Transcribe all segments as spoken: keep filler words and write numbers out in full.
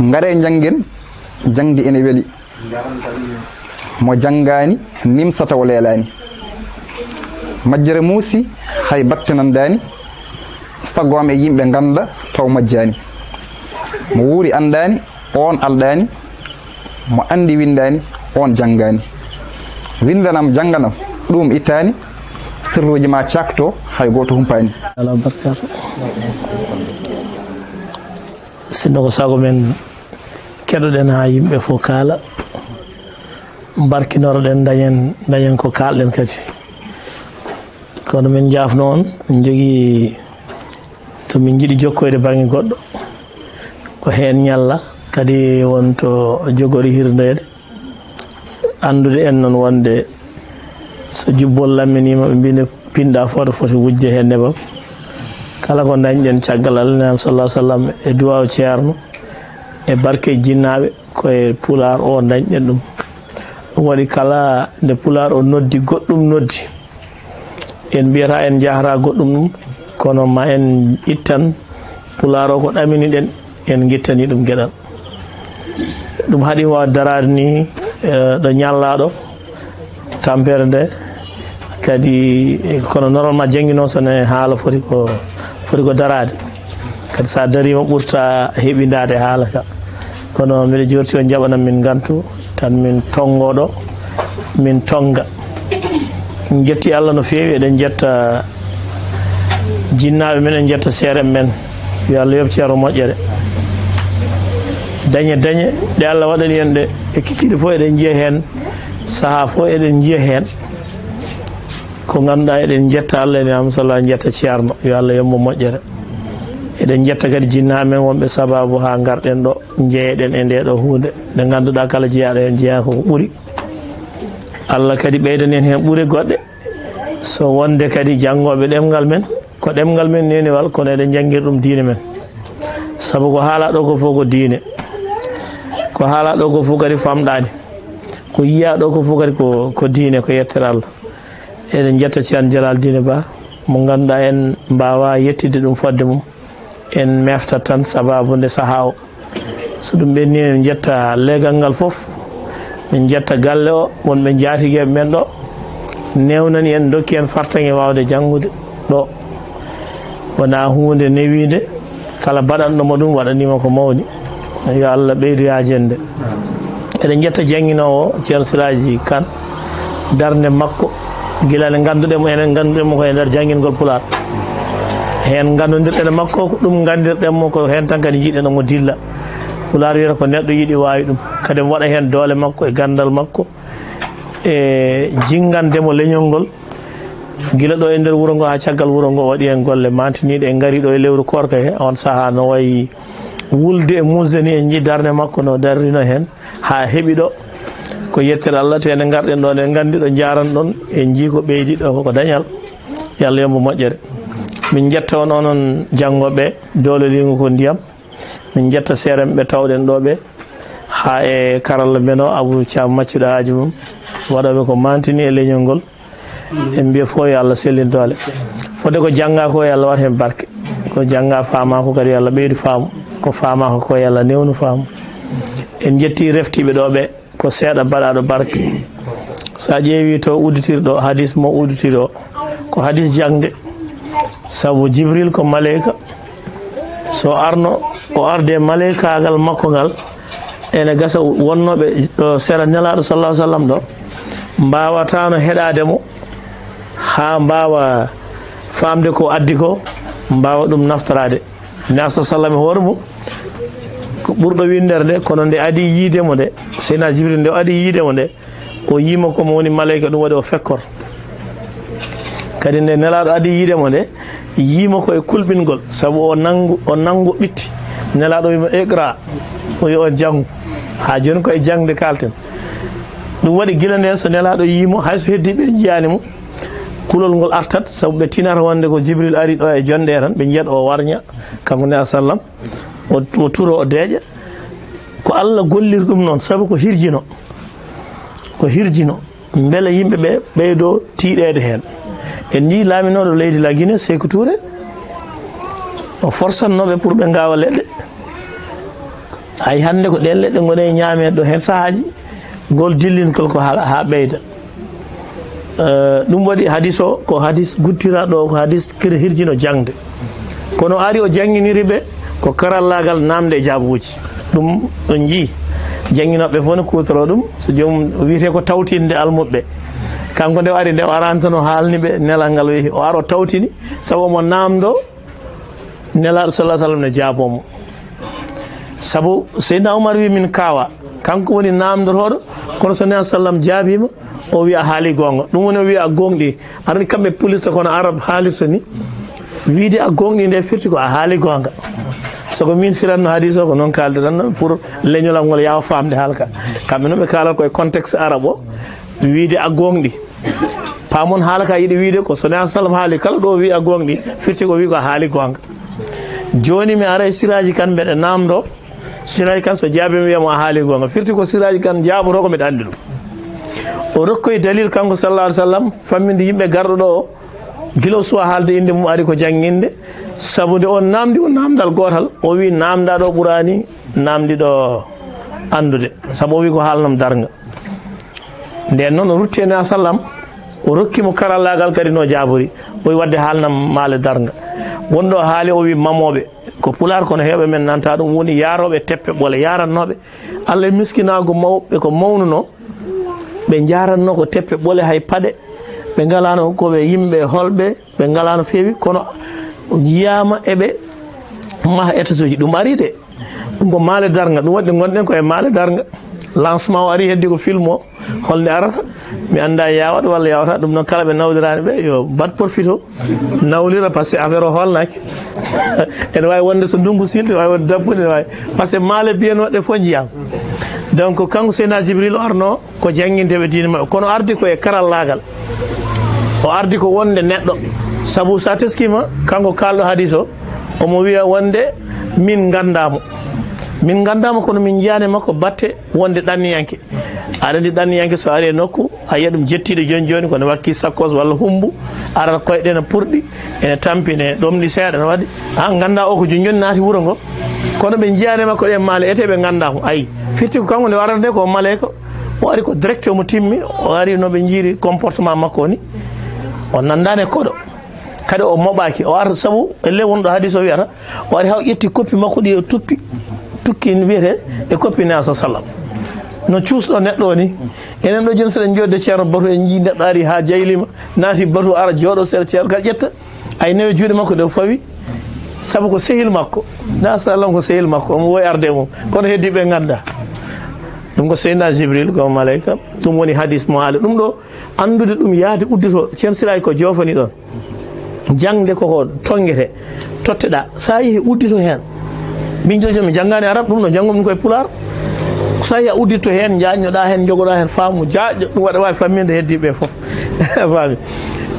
Ngare janngen, jaŋde ene weli. Mo janngaani, nimsata o leelaani. Majjere muusi, hay batte nandaani. Sago am e yimɓe ngannda taw majjaani. Mo wuuri anndaani, oon alɗaani. Mo anndi winndaani, oon janngaani. Winndanam, jannganam, ɗuum ittaani. Sirruuji ma caakto, hay gooto humpaani. Alaa barkaatu. Sinno ko sago men, keɗoɗen haa yimɓe fof kaala, barkinoroɗen, dañen, dañen ko kaalɗen kadi. Kono min njaafno on, min njogii to min njiɗi jokkoyde baŋnge goɗɗo, ko heen ñalla, kadi won to jogori hirndeede. Anndude en noon wonde so jubbol lamminiima, ɓe mbiyi nde pinɗa footo foti wujje heen nebam. Kala ko dañɗen caggal Allah nelaaɗo sallallahu alaihi wasallam e duwaaw ceerno e barke jinnaaɓe, ko e pulaar o dañɗen ɗum. Ɗum waɗi kala nde pulaar o noddi goɗɗum noddi, en mbiyata en njahata goɗɗum ɗum, kono ma en ittan pulaar o ko ɗaminiɗen, en ngittani ɗum geɗal. Ɗum haɗi waaw daraade ni, eh, ɗo ñallaaɗo tampere nde, kadi, eh, kono normalement janngi noon so ne haala foti ko, foti ko daraade. Kadi so a dariima ɓurta heɓindaade haala ka. Kono mbiɗa jorti on njaɓanam min ngantu, tan min tonngo ɗo, min tonnga. Min njetti Allah no feewi, eɗen njetta jinnaaɓe men, en njetta seere men. Yo Allah yoɓ ceerno moƴƴere. Dañe, dañe ɗe Allah waɗani en ɗe, e kikiiɗe fof eɗen njiya heen, sahaa fof eɗen njiya heen. Ko ngannduɗaa eɗen njetta Allah, ene am sala njetta ceerno, yo Allah yoɓ mo moƴƴere. Eɗen njetta kadi jinnaaɓe men wonɓe sababu haa ngarɗen ɗo, njeyeɗen e nde ɗo huunde. Nde ngannduɗaa kala jeyaaɗo heen jeyaa ko ko ɓuri. Allah kadi ɓeydani en heen ɓure goɗɗe. So wonde kadi janngooɓe ɗemngal men, ko ɗemngal men neenewal, kono eɗen njanngiri ɗum diine men. Sabu ko haalaa ɗo ko fof ko diine. Ko haalaa ɗo ko fof kadi famɗaani. Ko yiyaa ɗo ko fof kadi ko, ko diine, ko yettere Allah. Eɗen njetta Ceerno Jalal Diine Ba, mo ngannduɗaa en mbaawaa yettinde ɗum fodde mum. En meftat tan sababu nde sahaa o. So ɗum ɓenni, en njetta leegal ngal fof. Min njetta galle o, wonɓe njaatigeeɓe men ɗo. Newnani en, dokki en fartaŋŋe waawde janngude ɗo. Wonaa huunde newiinde, kala baɗanɗo mo ɗum waɗaniima ko mawni. Yo Allah ɓeydu yaajende. Eɗen njetta jannginoowo o, Ceerno Siraaji Kan, darnde makko, gila nde ngannduɗen mo, enen ngannduɗen mo ko e nder janngingol Pulaar. Heen nganndodirɗen e makko, ko ɗum nganndirɗen mo, ko heen tan kadi njiɗɗen omo dilla. Pulaar wiyata ko neɗɗo yiɗi waawi ɗum. Kadi omo waɗa heen doole makko e ganndal makko, e jinngande mo leñol ngol. Gila ɗo e nder wuro ngo haa caggal wuro ngo, o waɗi heen golle mantiniiɗe. En ngarii ɗo e lewru koorka he, on sahaa no wayi wulde e muusde ni, en njii darnde makko no darrino heen haa heɓi ɗo. Ko yettere Allah, te nde ngarɗen ɗo, nde nganndi ɗo njaran ɗon, en njii ko ɓeydi ɗo, ko dañal. Yo Allah yoɓ mo moƴƴere. Min njetta on, onon janngooɓe, doole liingu ko ndiyam. Min njetta seeremɓe tawɗen ɗo ɓe, haa e karalla men o, Abou Thiam, maccuɗo haaju mum, waɗooɓe ko mantini e leñol ngol. En mbiya fof yo Allah sellin doole. Fodde ko janngaa ko, yo Allah waɗ heen barke. Ko janngaa faamaa ko kadi, yo Allah ɓeydu faamu. Ko faamaa ko, ko yo Allah newnu faamu. En njetti reftiiɓe ɗo ɓe, ko seeɗa baɗaaɗo barke. So a ƴeewi to udditirɗo hadis mo udditiri o, ko hadis jaŋde. Sabu Jibril ko maleyka. So arno, o arde maleykaagal makko ngal, ene gasa wonnooɓe ɗo sera Nelaaɗo sallallahu alaihi wasallam ɗo, mbaawataano heɗaade mo haa mbaawa faamde ko addi ko, mbaawa ɗum naftoraade. Nelaaɗo sallallahu alaihi wasallam e hoore mum, ko ɓurɗo winndere nde, kono nde adi yiide mo nde, Seydina Jibril nde adi yiide mo nde, o yii mo ko mo woni maleyka, ɗum waɗi o fekkor. Kadi nde Nelaaɗo adi yiide mo nde, yii mo ko e kulɓingol, sabu o nanngu, o nanngu ɓitti. Nelaaɗo wii mo, "Iqra." O wii o janngu. Haa jooni ko e jaŋde kaalten. Ɗum waɗi gila ndeen so Nelaaɗo yii mo, hay so heddii ɓe njiyaani mo, kulol ngol artat, sabu ɓe tinata wonde ko Jibril ari ɗo e jonde tan, ɓe njiyat o warña, kanko Nelaaɗo sallam, o, o turo, o deeƴa. Ko Allah golliri ɗum noon, sabu ko hirjino. Ko hirjino. Mbele yimɓe ɓe ɓeydoo tiiɗeede heen. En njii laaminooɗo leydi la Guinée, Sékou Touré, o forsatnoo ɓe pour ɓe ngaawa leɗɗe. Hay hannde ko ɗeen leɗɗe ngoni e ñaameede ɗo heen sahaaji, ngol dillingol ko haa, haa ɓeyda. Eh, ɗum waɗi hadis o ko hadis guttiraaɗo, ko hadis kir-, hirjino jaŋde. Kono o ari o jannginiri ɓe ko karallaagal naamnde e jaabuuji. Ɗum on njii, jannginooɓe fof no kuutoroo ɗum, so joomum wiyetee ko tawtinde almuɓɓe. Kanko nde o ari nde o araani tan o haalni ɓe nelal ngal o yehi, o ari o tawtini, sabu omo naamndoo Nelaaɗo sallallahu alaihi wasallam ne jaaboo mo. Sabu Seydina Umar wi min kaawa, kanko woni naamndotooɗo, kono so Nelaaɗo sallam jaabiima, o wi a haali goonga. Ɗum woni o wi a gooŋɗi. Arani kamɓe pulirta kono Arab haalirta ni. Wiide a gooŋɗi nde firti ko a haali goonga. Sago min firanno hadis o ko noon kaalde tan pour leñol am ngol yaawa faamde haala ka. Kamɓe noon ɓe kaalata koye contexte Arab o. Wiide a gooŋɗi. Paamon haala ka yiɗi wiide ko so Nelaaɗo sallam haali kala ɗo wi a gooŋɗi, firti ko wi ko a haali goonga. Jooni mi aray Siraaji Kan mbeɗa naamndoo. Siraaji Kan so jaabiima wiyamo a haali goonga. Firti ko Siraaji Kan jaaboto ko mbeɗa anndi ɗum. O rokkoyi dalil kanko sallallahu alaihi wasallam famminde yimɓe garɗo ɗo o. Gila o suwa haalde innde mum ari ko jannginde. Sabu nde on naamndi o naamndal gootal, o wi naamndaa ɗo ɓuraani naamndi ɗo anndude. Sabu o wi ko haalnam darnga. Nden noon o rutti e Nelaaɗo sallam, o rokki mo karallaagal kadi no jaabori. O wi wadde haalnam maale darnga. Wonɗo haali o wi mamooɓe. Ko pulaar kono heewɓe men nanta ɗum woni yaarooɓe teppe ɓole, yaarannooɓe. Allah e miskinaagu mawɓe ko mawnunoo, ɓe njaarannoo ko teppe ɓole hay paɗe. Ɓe ngalaano ko ɓe yimɓe holɓe, ɓe ngalaano feewi, kono njiyaama eɓe maha étageji. Ɗum ari de. Ɗum ko maale darnga. Ɗum waɗi ngonɗen ko e maale darnga. Lancement o ari heddi ko film o. Holnde arata? Mi anndaa yaawat walla yaawata. Ɗum noon kala ɓe nawdiraani ɓe, yo mbaɗ profito. Nawlira par ce que affaire o holnaaki. Ene waawi wonde so ndunngu silti, waawi wonde dabbude, ene waawi. Par ce que maale biyanooɗe fof njiyaama. Donc, kanko Seydina Jibril o arno ko janngindeɓe diine maɓɓe. Kono ardi ko e karallaagal. O ardi ko wonde neɗɗo. Sabu sa teskiima, kanko kaalɗo hadis o, omo wiya wonde min nganndaamo. Min nganndaamo kono min njiyaani makko batte wonde ɗanniyanke. Aɗa anndi ɗanniyanke so ari e nokku, a yiya ɗum jettiiɗo jooni jooni, kono wakki sakkos walla hummbu, arata koyɗe ene purɗi, ene tampi, ene ɗomɗi seeɗa, ene waɗi. An nganndaa o ko jooni jooni naati wuro ngo. Kono ɓe njiyaani makko ɗen maale, ete ɓe nganndaa mo. Ayi, firti ko kanko nde warata nde ko maleyka, o ari ko direct omo timmi, o ari no ɓe njiiri comportement makko ni. O nanndaani e koɗo. Kadi o moɓaaki, o arta sabu elle wonɗo hadis o wiyata, o ari haa o ƴetti koppi makko ɗi o tuppi, tukki no wiyetee e koppi Nelaaɗo sallam. No cuusɗo neɗɗo o ni. Enen ɗo jooni so eɗen njooɗi e Ceerno Batu en njii neɗɗo ari haa jaylima, naati batu ara jooɗo seeɗa Ceerno kadi ƴetta. Ay newe juuɗe makko ɗe o fawi, sabu ko sehil makko. Nelaaɗo sallam ko sehil makko, omo wowi arde e mum. Kono heddi ɓe nganndaa. Ɗum ko Seydina Jibril, ko maleyka. Ɗum woni hadis mo haali. Ɗum ɗo, anndude ɗum yahde uddito, Ceerno Siraaji ko joofani ɗon. Jaŋde koko tonngete, totteɗa. Sa yehi uddito heen. Min jooni mi janngaani arab, ɗum no janngumi ɗum koye pulaar. Sa yehi a uddito heen, jaajnoɗa heen, jogoɗa heen faamu, jaajɗo, ɗum waɗa waawi famminde heddiiɓe fof. Faami.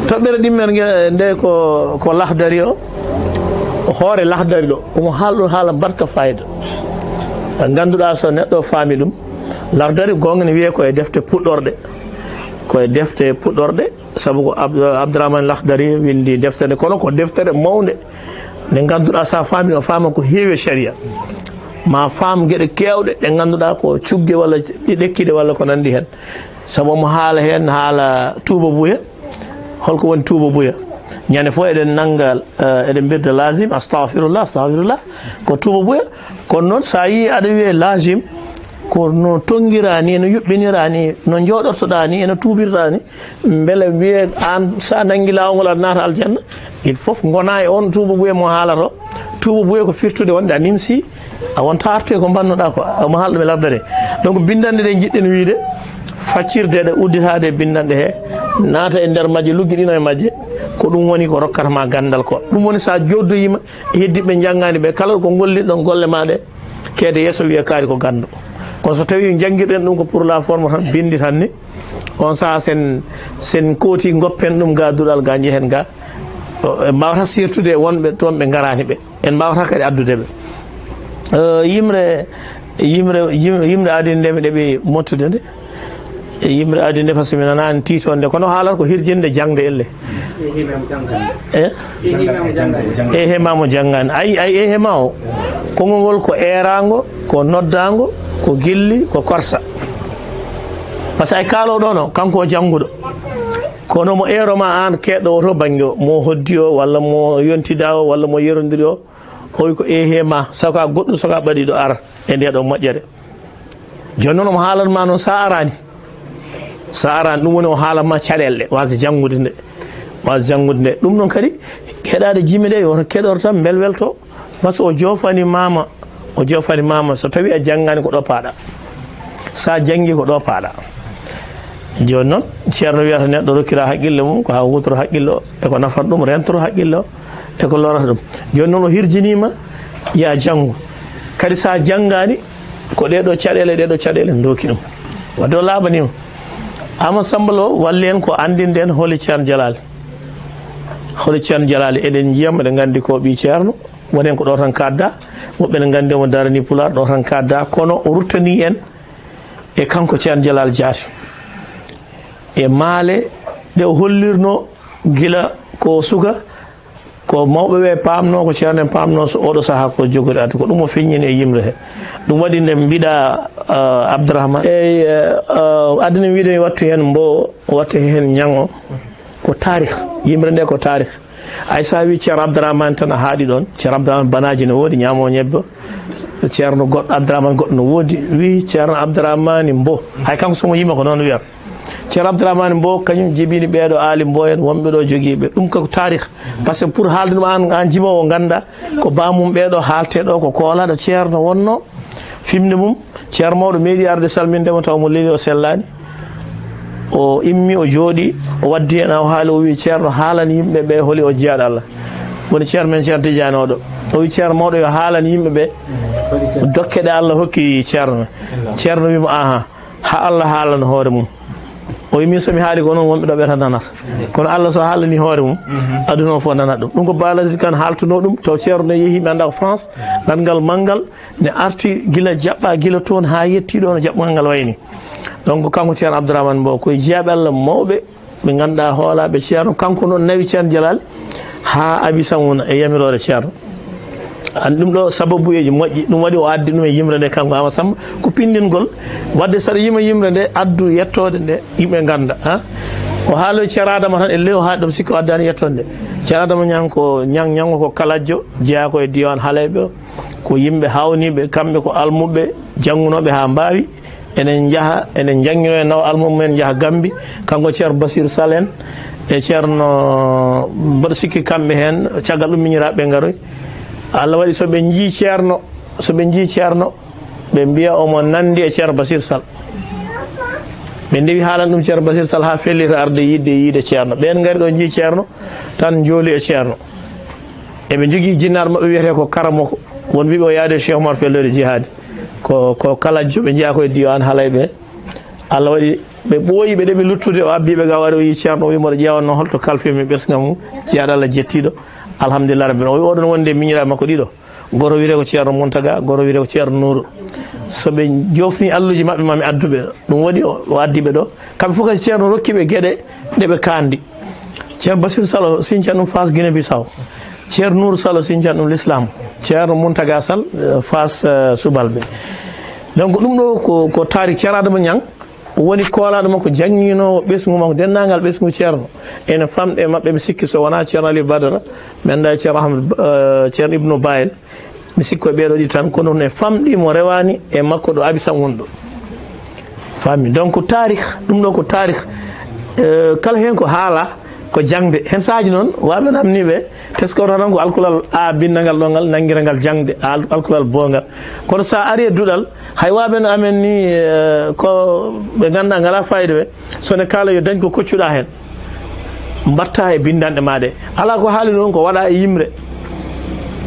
Toɓɓere ɗimmere nge, nde ko, ko Lahdari o, hoore Lahdari ɗo. Omo haalɗo haala mbaɗka fayida. Ngannduɗaa so neɗɗo faami ɗum. Lahdari goonga ne wiyee ko e defte puɗɗorɗe. Ko e defte puɗɗorɗe. Sabu ko Abd-, Abdurrahman Lahdari windi deftere, kono ko deftere mawnde. Nde ngannduɗaa sa faami, o faama ko heewi e sharia. Ma faam geɗe keewɗe ɗe ngannduɗaa ko cugge walla ɗi ɗekkide walla ko nanndi heen. Sabu omo haala heen haala tuuba buya. Holko woni tuuba buya? Ñande fof eɗen nannga, eh, eɗen mbirda lazim, astahfirullah, astahfirullah. Ko tuuba buya. Kono noon sa yii aɗa wiyee lazim, ko no tonngiraa ni, no yuɓɓiniraa ni, no njooɗortoɗaa ni, e no tuubirɗaa ni. Mbele wiyee aan, sa nanngi laawol ngol aɗa naata aljanna, il faut ngona e on tuuba buye mo haalata o. Tuuba buye ko firtude wonde a nimsi, a wonta artude ko mbannoɗaa ko, omo haala ɗum e Lahdari. Donc, binndanɗe ɗe njiɗɗen wiyde, faccirde ɗe, udditaade e binndanɗe he, naata e nder majje, luggiɗino e majje, ko ɗum woni ko rokkata ma ganndal ko. Ɗum woni sa joddoyiima e heddiiɓe njanngaani ɓe, kala ko ngollitɗon golle ma ɗe, keede yeeso wiya kaari ko ganndo. Kono so tawi njanngirɗen ɗum ko pour la forme tan, binndi tan ni, on saha sen, sen kooti ngoppen ɗum ga duɗal ga njehen ga. O, en mbawata sirtude e wonɓe toon ɓe ngaraani ɓe. En mbawata kadi addude ɓe. Eh, yimre, yimre, yim-, yimre adii nde mi ɗeɓi mottude nde. E yimre adi nde, parce que mi nanaani tiitonde, kono haalata ko hirjinde jaŋde elle. E? Ehe ma mo janngaani. Ay, ay, ehe ma o. Konngol ngol ko eeraango, ko noddaango, ko gilli, ko korsa. Parce que ay kaalo ɗo no, kanko o jannguɗo. Kono mo eero ma aan keɗɗo o to bannge o, mo hoddi o, walla mo yontida o, walla mo yerondiri o, o wi ko ehe ma, saka goɗɗum, saka ɓaɗi ɗo ara e nde ɗo moƴƴere. Jooni noon omo haalan ma noon sa arani. Sa arani, ɗum woni o haalan ma caɗeele ɗe, waasde janngude nde. Waasde janngude nde. Ɗum noon kadi, heɗaade jimi ɗe, yo keɗor tan, mbelwelto. Parce que o joofani mama, o joofani mama, so tawi a janngaani ko ɗo paaɗa. Sa janngi ko ɗo paaɗa. Jooni noon, ceerno wiyata neɗɗo rokkira haqqille mum, ko haa wutoro haqqille o, e ko nafata ɗum, rentoro haqqille o, e ko lorata ɗum. Jooni noon o hirjiniima, ya janngu. Kadi sa janngaani, ko ɗee ɗoo caɗeele, ɗee ɗoo caɗeele ndooki ɗum. Wadde o laaɓaniima. Ama Samba Lo walli en ko anndinde en holi Ceerno Jalaali. Holi Ceerno Jalaali, eɗen njiya mo, eɗen nganndi ko ɓii ceerno, woni en ko ɗo tan kaadda, woɓɓe ne nganndi omo darani Pulaar, ɗo tan kaadda, kono o ruttani en e kanko Ceerno Jalaali Jaati. E maale ɗe o hollirno gila ko suka, ko mawɓe ɓe paamno, ko ceerno en paamno so oɗo sahaa ko jogori addu, ko ɗum o feññini e yimre he. Ɗum waɗi nde mbiɗa, eh, Abdourahmane. Eyi, eh, eh, aduna wiide mi wattu heen mbo, watte heen ñaŋo. Ko taarih, yimre nde ko taarih. Ay sa wi Ceerno Abdourahmane tan a haaɗi ɗoon. Ceerno Abdourahmane banaaji ne woodi, ñaamo ñebbe. Ceerno goɗɗo Abdourahmane goɗɗo no woodi, wi Ceerno Abdourahmane mbo. Hay kanko somo yima ko noon wiyata. Ceerno Abdourahmane Mbow, kañum jibini ɓeeɗo aali Mbow en wonɓe ɗo jogiiɓe. Ɗum ko taarih. Parce que pour haalde ɗum aan, aan jimoowo ngannda ko baamum ɓeeɗo haalte ɗo ko koolaaɗo ceerno wonno. Fimde mum, ceerno mawɗo meeɗi arde salminde mo taw mo leeli o sellaani. O immi o jooɗi, o waddi heen o haali o wi ceerno haalan yimɓe ɓe holi o jiyaaɗo Allah. Woni ceerno men Ceerno Tijaani oɗo. O wi ceerno mawɗo yo haalan yimɓe ɓe. Dokke ɗe Allah hokki ceerno. Ceerno wi mo aha. Ha Allah haalana hoore mum. O wi min so mi haali ko noon wonɓe ɗo ɓe tan nanata. Kono Allah so haalani hoore mum, aduna o fof nanat ɗum. Ɗum ko Balazi Kan haaltuno ɗum, taw ceerno ne yehi mi annda ko France, ɗanngal manngal ne arti gila jaɓɓa, gila toon ha yetti ɗo no jaɓɓungal ngal wayni. Donc kanko Ceerno Abdourahmane Mbow, koye jiyaaɓe Allah mawɓe, ɓe ngannduɗaa hoolaaɓe ceerno, kanko noon nawi Ceerno Jalal haa Abi Samuna e yamiroore ceerno. An ɗum ɗo sababuyeeji moƴƴi, ɗum waɗi o addi ɗum e yimre nde kanko Ama Samba, ko pinndingol, waɗde saɗa yima yimre nde, addu yettoode nde, yimɓe ngannda, ha? O haaloy Ceerno Adama tan, e ley o haali ɗum sikki o addaani yettoode nde. Ceerno Adama Ñaŋ ko, Ñaŋ, Ñaŋ ko kalajjo, jeyaa ko e diiwaan Halayɓe o, ko yimɓe haawniiɓe, kamɓe ko almuɓɓe, janngunooɓe haa mbaawi, enen njaha, enen njanngino e nawa almuɓe mumen njaha Gambi, kanko Ceerno Basiru Sal en, e Ceerno, mboɗo sikki kamɓe heen, caggal ɗum miñiraaɓe ɓe ngaroy. Allah waɗi so ɓe njii Ceerno, so ɓe njii Ceerno, ɓe mbiya omo nanndi e Ceerno Basiru Sal. Ɓe ndewi haalan ɗum Ceerno Basiru Sal haa fellita arde yiɗde yiide Ceerno. Ɓeen ngari ɗo njii Ceerno, tan njooli e ceerno. Eɓe njogii jinnaaɗo maɓɓe wiyetee ko Karamoko, won mbiɓe o yaade Cheikh Omar Felloore Jihaadi. Ko, ko kalajjo ɓe njeyaa ko e diiwaan Halayɓe. Allah waɗi ɓe ɓooyi ɓe ɗeɓi luttude, o abbi ɓe ga wari o yii ceerno, o wi mboɗo ƴeewanno holto kalfimi ɓesnga mum, jiyaaɗo Allah jettiiɗo. Alhamdulillah rabbil. O wi oɗon wonde miñiraaɓe makko ɗiɗo. Gooto wiyetee ko Ceerno Muntaga, gooto wiyetee ko Ceerno Nuuru. So ɓe joofni alluuji maɓɓe, ma mi addu ɓe. Ɗum waɗi o, o addi ɓe ɗo. Kamɓe fof kadi Ceerno rokki ɓe geɗe ɗe ɓe kaandi. Ceerno Basiru Sal o sincan ɗum Faas Guinée Bissau. Ceerno Nuuru Sal o sincan ɗum Lislaam. Ceerno Muntaga Sal, eh, Faas, eh, Subalɓe. Donc ɗum ɗo ko, ko taari Ceerno Adama Ñaŋ. Woni koolaaɗo makko, jannginoowo ɓesngu makko, denndaangal ɓesngu ceerno. Ene famɗi e maɓɓe, mi sikki so wonaa Ceerno Aliou Badara, mi anndaa Ceerno Ahmad, eh, Ceerno Ibnu Bayel, mi sikki ko ɓeeɗo ɗiɗi tan, kono ne famɗi mo rewaani e makko ɗo Abi Sam woni ɗo. Faami? Donc, ko taarih, ɗum ɗo ko taarih. Eh, kala heen ko haala, ko jaŋde. Heen sahaaji noon, waaɓe namni ɓe, teskoro tan ko alkulal a binndangal ɗo ngal, nanngirangal jaŋde, al-, alkulal boongal. Kono so a ari e duɗal, hay waaɓe no amen ni, eh, ko ɓe ngannduɗaa ngalaa fayida ɓe, so ne kaala yo dañ ko koccuɗaa heen. Mbaɗta e binndanɗe ma ɗe. Alaa ko haali noon ko waɗa e yimre.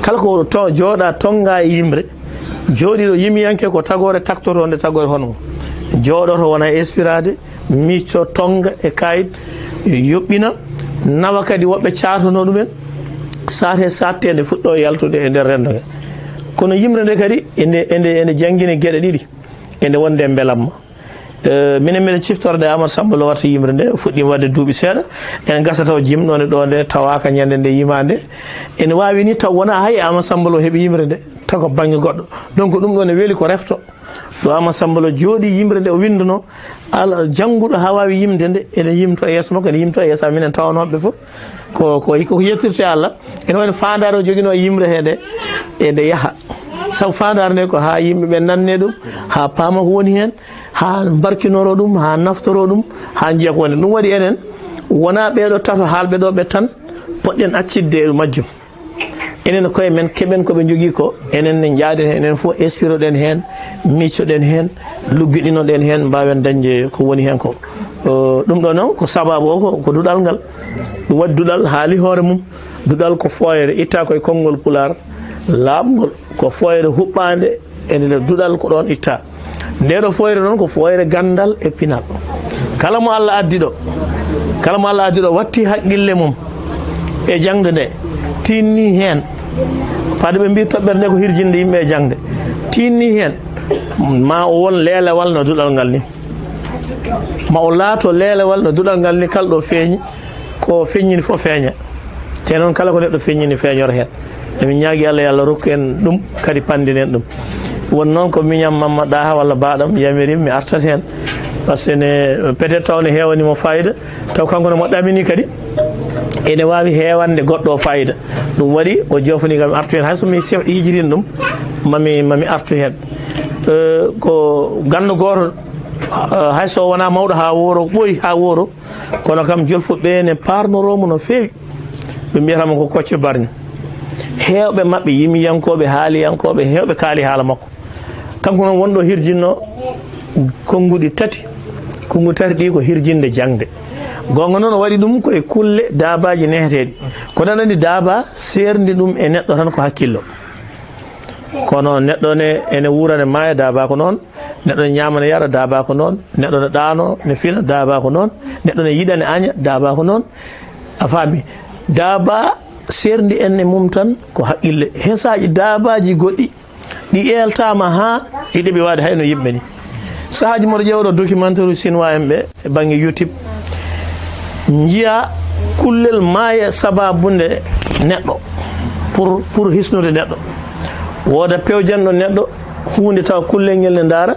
Kala ko to-, jooɗa tonnga e yimre, jooɗiiɗo yimiyanke ko tagoore taktoto nde tagoore hono mum. Jooɗoto wona e espiraade, miijto, tonnga e kayit, yoɓɓina, nawa kadi woɓɓe caartono ɗumen, saate satte nde fuɗɗo yaltude e nder renndo he. Kono yimre nde kadi ene, ene, ene janngini geɗe ɗiɗi, ene wonde mbelamma. Eh, minen mbiɗen ciftorde Amadou Samba Lo warta yimre nde, fuɗɗiima waɗde duuɓi seeɗa. Ene gasa taw jimɗo nde ɗo nde tawaaka ñande nde yimaande. Ene waawi ni taw wonaa hay Amadou Samba Lo heɓi yimre nde, taw ko bannge goɗɗo. Donc ɗum ɗo ne weeli ko refto. Ɗo Amadou Samba Lo jooɗi yimre nde o winnduno, ala jannguɗo haa waawi yimde nde, ene yimto e yeeso makko, ene yimto e yeeso minen tawanooɓe fof. Ko, ko, ko yettirte Allah. Ene wayno faandaare o joginoo e yimre hee nde, e nde yaha. Sabu faandaare nde ko haa yimɓe ɓe nanne ɗum, haa paama ko woni heen, haa mbarkinoro ɗum, haa naftoro ɗum, haa njiya ko woni. Ɗum waɗi enen, wonaa ɓeeɗo tato haalɓe ɗo ɓe tan, poɗɗen accitde e majjum. Enen koye men keɓen ko ɓe njogii ko, enen ne njaaden heen, enen fof espiroɗen heen, miccoɗen heen, luggiɗinoɗen heen, mbaawen dañde ko woni heen ko. Eh, ɗum ɗo noon ko sababu o ko, ko duɗal ngal. Ɗum waɗi duɗal haali hoore mum. Duɗal ko fooyre, itta koye konngol Pulaar laaɓngol, ko fooyre huɓɓaande e nder duɗal ko ɗoon itta. Nde ɗo fooyre noon ko fooyre ganndal e pinal. Kala mo Allah addi ɗo, kala mo Allah addi ɗo watti haqqille mum e jaŋde nde, tinni heen. Fade ɓe mbii toɓɓere nde ko hirjinde yimɓe e jaŋde. Tinni heen, ma o won leelewal no duɗal ngal ni. Ma o laato leelewal no duɗal ngal ni, kala ɗo feeñi, ko feññini fof feeña. Te noon kala ko neɗɗo feññini feeñora heen. Emin ñaagi Allah, yo Allah rokku en ɗum, kadi panndinen ɗum. Won noon ko miñam Mamma Ɗaha walla baaɗam yamirim mi artat heen. Par ce que ne, peut-être taw ne heewani mo fayida, taw kanko ne mo ɗamini kadi, ene waawi heewande goɗɗo o fayida. Ɗum waɗi o joofani kam artu heen, hay so mi sef-, yijirin ɗum, mami, mami artu heen. Eh, ko ganndo gooto, eh, hay so wonaa mawɗo haa wooro, ɓooyi haa wooro, kono kam jolfuɓe ne paarnoroo mo no feewi. Ɓe mbiyata mo ko Kocco Barñi. Heewɓe maɓɓe, yimiyankooɓe, haaliyankooɓe, heewɓe kaali haala makko. Kanko noon wonɗo hirjinno konnguɗi tati. Konnguɗi tati ɗi ko hirjinde jaŋde. Goonga noon o waɗi ɗum ko e kulle daabaaji neheteeɗi. Ko aɗa anndi daaba seerndi ɗum e neɗɗo tan ko hakkillo. Kono neɗɗo ne ene wuura ne maaya, daaba ko noon. Neɗɗo ne ñaama ne yara, daaba ko noon. Neɗɗo ne ɗaano ne fina, daaba ko noon. Neɗɗo ne yiɗa ne aña, daaba ko noon. A faami? Daaba seerndi en e mum tan ko haqqille. Hesaaji daabaaji goɗɗi ɗi eeltaama haa ɗi ɗeɓi waade hay no yimɓe ni. Sahaaji moɗo ƴeewa ɗo documentaire uji chinois en ɓe e bannge YouTube, njiya kullel maaya sababunde neɗɗo pour, pour hisnude neɗɗo. Wooda pewjanɗo neɗɗo huunde taw kullel ngel ne ndaara,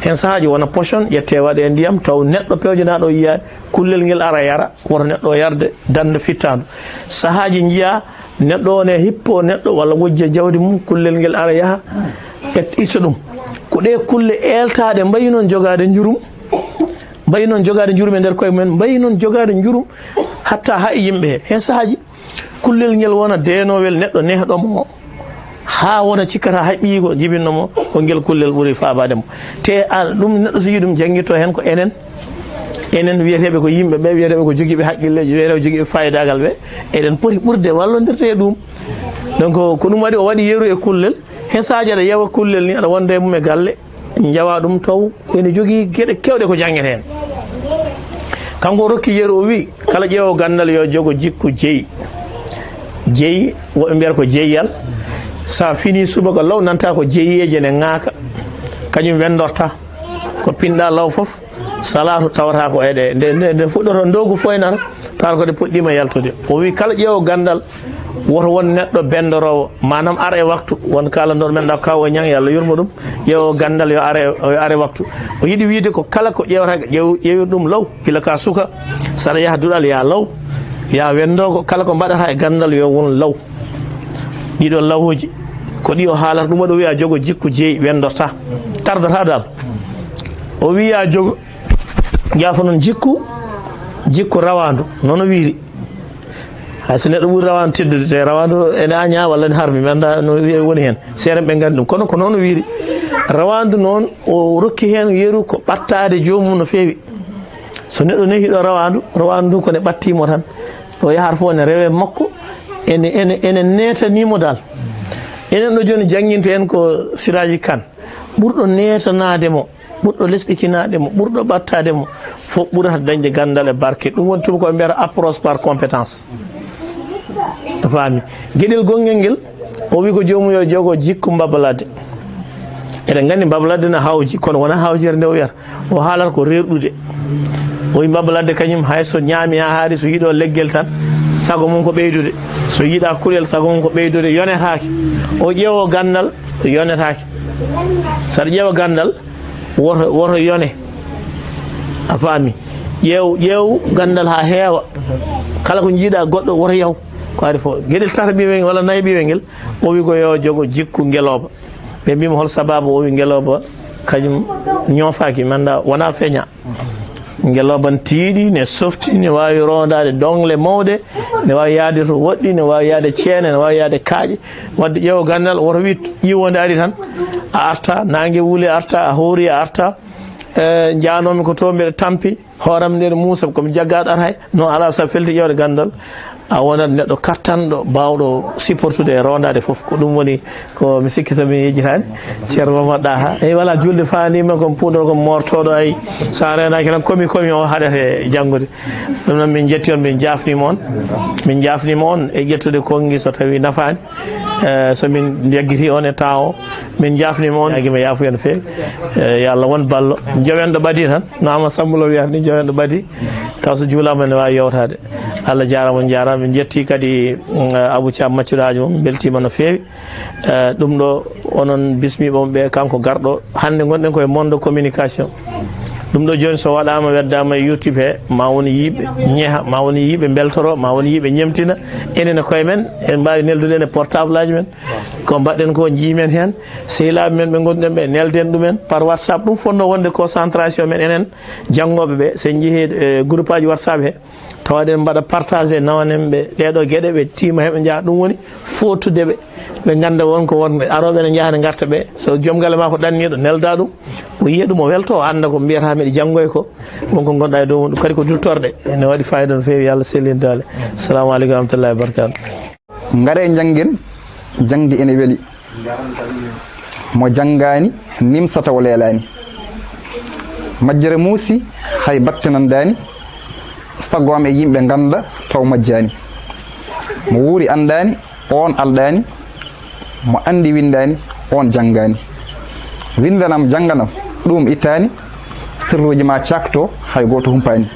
heen sahaaji wona potion, ƴette waɗe e ndiyam, taw neɗɗo pewjanaaɗo o yiyaani, kullel ngel ara yara, woto neɗɗo o yarde dannde fittaandu. Sahaaji njiya neɗɗo o ne hippo neɗɗo walla wojja jawdi mum, kullel ngel ara yaha, et-, itto ɗum. Ko ɗe kulle eeltaaɗe mbayi noon jogaade njurum, mbayi noon jogaade njurum e nder koye mumen, mbayi noon jogaade njurum hatta haa e yimɓe he. Heen sahaaji kullel ngel wona deenowel neɗɗo nehɗo mo, haa wona cikkata hay ɓiyi ko jibinno mo, ko ngel kullel ɓuri faabaade mo. Te a, ɗum neɗɗo so yiɗi ɗum janngitto heen ko enen, enen wiyeteeɓe ko yimɓe ɓe, wiyeteeɓe ko jogiiɓe haqqilleeji, wiyeteeɓe jogiiɓe faayidaagal ɓe, eɗen poti ɓurde wallondirde e ɗum. Donc, ko ɗum waɗi o waɗi yeru e kullel, heen sahaaji aɗa yewa kullel ni, aɗa wonda e mum e galle, njawa ɗum taw ene jogii geɗe keewɗe ko janngete heen. Kanko o rokki yeru, o wi, kala ƴeewo ganndal yo jogo jikku jeyi. Jeyi, woɓɓe mbiyata ko jeyal. Sa fini subaka law nanta ko jeyiyeeje ne ŋaaka. Kañum wenndorta. Ko pinɗa law fof, salaatu tawata ko e ɗe. Nde, nde, nde fuɗɗoto ndogu foynata, tawa ko ɗe puɗɗiima yaltude. O wi kala ƴeewo ganndal, woto won neɗɗo bendoroowo, maanaam ar e waktu. Won kaalanɗo men ɗo kaw o Ñaŋ, yo Allah yurmo ɗum, ƴeewo ganndal yo ar e, yo ar e waktu. O yiɗi wiide ko kala ko ƴeewata, ƴeew-, ƴeewir ɗum law, gila ka suka, saɗa yaha duɗal ya law, ya wendoogo, kala ko mbaɗata e ganndal yo won law. Ɗiɗo lawuuji, ko ɗi o haalata, ɗum waɗi o wiya jogo jikku jeyi, wendorta, tardata dal. O wiya jogo, jaafa noon jikku, jikku rawaandu, noon o wiiri. Hay so neɗɗo ɓuri rawaandu teddude, te rawaandu ene aña walla ene harmi, mi annda no wiye woni heen. Seeɗa ɓe nganndi ɗum. Kono ko noon o wiiri. Rawaandu noon, o rokki heen yeru ko ɓattaade joomum no feewi. So neɗɗo nehi ɗo rawaandu, rawaandu ndu ko ne ɓattii mo tan. Ɗo yahata fof ne rewe makko, ene, ene, ene neetanii mo dal. Enen ɗo jooni jannginte en ko Siraaji Kan. Ɓurɗo neetanaade mo, ɓurɗo lesɗikinaade mo, ɓurɗo ɓattaade mo, fof ɓurata dañde ganndal e barke. Ɗum woni tuma ko ɓe mbiyata approche par compétence. A faami? Geɗel gonngel ngel, o wi ko joomum yo jogo jikku mbabalade. Eɗen nganndi Baba Ladde na hawji, kono wonaa hawjere nde o wiyata. O haalata ko reerɗude. O wi Baba Ladde kañum hay so ñaami haa haari, so yiɗo leggel tan, sago mum ko ɓeydude. So yiɗa kuɗel, sago mum ko ɓeydude, yonetaake. O ƴeewo ganndal, yonetaake. Saɗa ƴeewa ganndal, woto, woto yone. A faami? Ƴeew, ƴeew ganndal haa heewa. Kala ko njiiɗa goɗɗo, woto yaw. Ko ari fof. Geɗel tata ɓiiwel ngel walla nayi ɓiiwel ngel, o wi ko yo jogo jikku ngelooba. Ɓe mbiimo hol sababu, o wi ngelooba kañum ñoofaaki, manda wonaa feña. Ngelooba n tiiɗi, ne softi, ne waawi rondaade doŋle mawɗe, ne waawi yahde to woɗɗi, ne waawi yahde ceene, ne waawi yahde kaaƴe. Wadde ƴeewo ganndal, woto wi ƴiwonde ari tan, a arta, naange wuli arta, a howri a arta, e, njaanoomi ko to mbeɗa tampi, hooram nde muusa, ko mi jaggaaɗo ar hay, no alaa sabu felti ƴeewde ganndal, a wonat neɗɗo kattanɗo, baawɗo supportude e rondaade fof. Ko ɗum woni ko mi sikki so mi yejjitaani. Ceerno Mamad Ɗaha. Eyi, wala, julde faandiima ko puudar ko moortooɗo, ay, so a reenaaki tan komi, komi o haɗete janngude. Ɗum noon min njetti on, min njaafniima on. Min njaafniima on e ƴettude konngi so tawi nafaani. Eh, so min jaggiti on e temps o, min njaafniima on, ñaagiima yaafuya no feewi. Eh, yo Allah won ballo. Jowenɗo ɓadii tan, no Amadou Samba Lo wiyata ni, jowenɗo ɓadii, taw so juulaama ne waawi yewtaade. Allah jaaraama, on njaaraama. Min njetti kadi, mm, Abou Thiam maccuɗo haaju mum, min mbeltiima no feewi. Eh, ɗum ɗo, onon bismiiɓe mo ɓe, kanko garɗo. Hannde ngonɗen koye monde communication. Ɗum ɗo jooni so waɗaama, weddaama e YouTube he, ma won yiiɓe ñeha, ma won yiiɓe mbeltoro, ma won yiiɓe ñemtina. Enen e koye men, en mbaawi neldude en e portable aji men. Ko mbaɗɗen ko, njiimen heen. Sehilaaɓe men ɓe ngonɗen ɓe, nelden ɗumen par WhatsApp. Ɗum fotnoo wonde concentration men enen, janngooɓe ɓe. So en njehii, eh, groupe aji WhatsApp he, tawa eɗen mbaɗa partagé, nawanen ɓe ɗeeɗo geɗe, ɓe tiima heɓe njaha. Ɗum woni footude ɓe, ɓe ngannda won ko won arooɓe ene njaha ne ngarta ɓe. So joom galle maa ko ɗanniiɗo, nelda ɗum, o yiya ɗum, o welto, o annda ko mbiyata miɗo janngoy ko, won ko ngonɗa e dow mum. Ɗum kadi ko duttorɗe, ene waɗi fayida no feewi. Yo Allah sellin doole. Assalamu aleykum wa rahmatullahi wa barakatuh. Ngare njanngen, jaŋde ene weli. Mo janngaani nimsa taw leelaani. Majjere muusi, hay batte nandaani. Sago am e yimɓe ngannda taw majjaani. Mo wuuri anndaani, oon alɗaani. Mo anndi winndaani, oon janngaani. Winndanam, jannganam, ɗum ittaani. Sirruuji ma caakto, hay gooto humpaani.